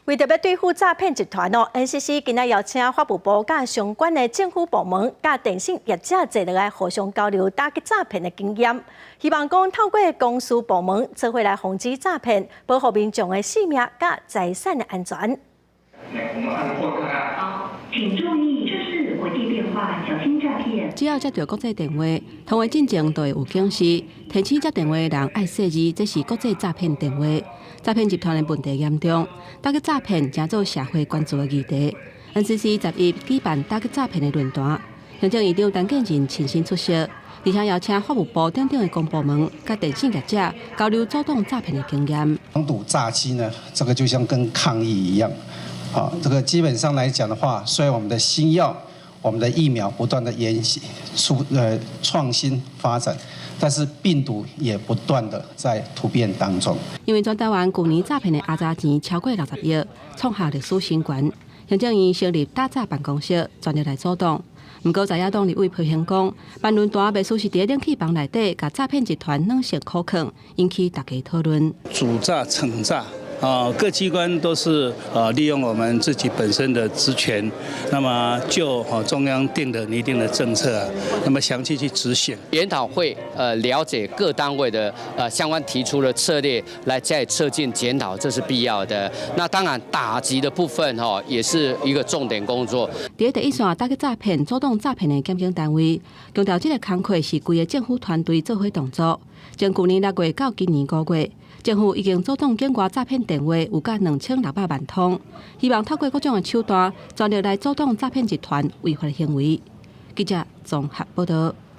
為著欲對付詐騙集團哦，NCC 今仔邀請法務部佮相關的政府部門佮電信業者坐落來互相交流打擊詐騙的經驗，希望講透過公私部門做伙來防止詐騙，保護民眾的性命佮財產的安全。請注意，這是國際電話，小心詐騙。只要接著國際電話，通話進前就會有警示，提醒接電話的人愛細膩，這是國際詐騙電話。詐騙集團的問題嚴重，打擊詐騙成做社會關注的議題。NCC 11舉辦打擊詐騙的論壇，行政院長陳建仁親身出席，而且邀請法務部等等的公部門佮電信業者交流阻擋詐騙的經驗。防堵詐欺呢，這個就像跟抗疫一樣，好，這個基本上來講的話，雖然我們的新藥、我們的疫苗不斷的研出創新發展，但是病毒也不斷的在突變當中。因為全台灣舊年詐騙的阿雜錢超過60億，創下歷史新高。行政院成立打詐辦公室，全力來阻擋。毋過在野黨立委批評講，辦論壇袂輸是佇冷氣房內底，共詐騙集團軟性苦勸，引起大家討論。阻詐、懲詐啊，各機關都是利用我們自己本身的職權，那麼就中央定的擬定的政策啊，那麼詳細去執行。研討會了解各單位的相關提出的策略，來再策進檢討，這是必要的。那當然打擊的部分哈，也是一個重點工作。佇第一線打擊詐騙、阻擋詐騙的檢警單位，強調這个工課是規个政府團隊做伙動作。從舊年6月到今年5月，政府已經阻擋境外詐騙電話有甲2600萬通，希望透過各種的手段，全力來阻擋詐騙集團違法行為。記者綜合報導。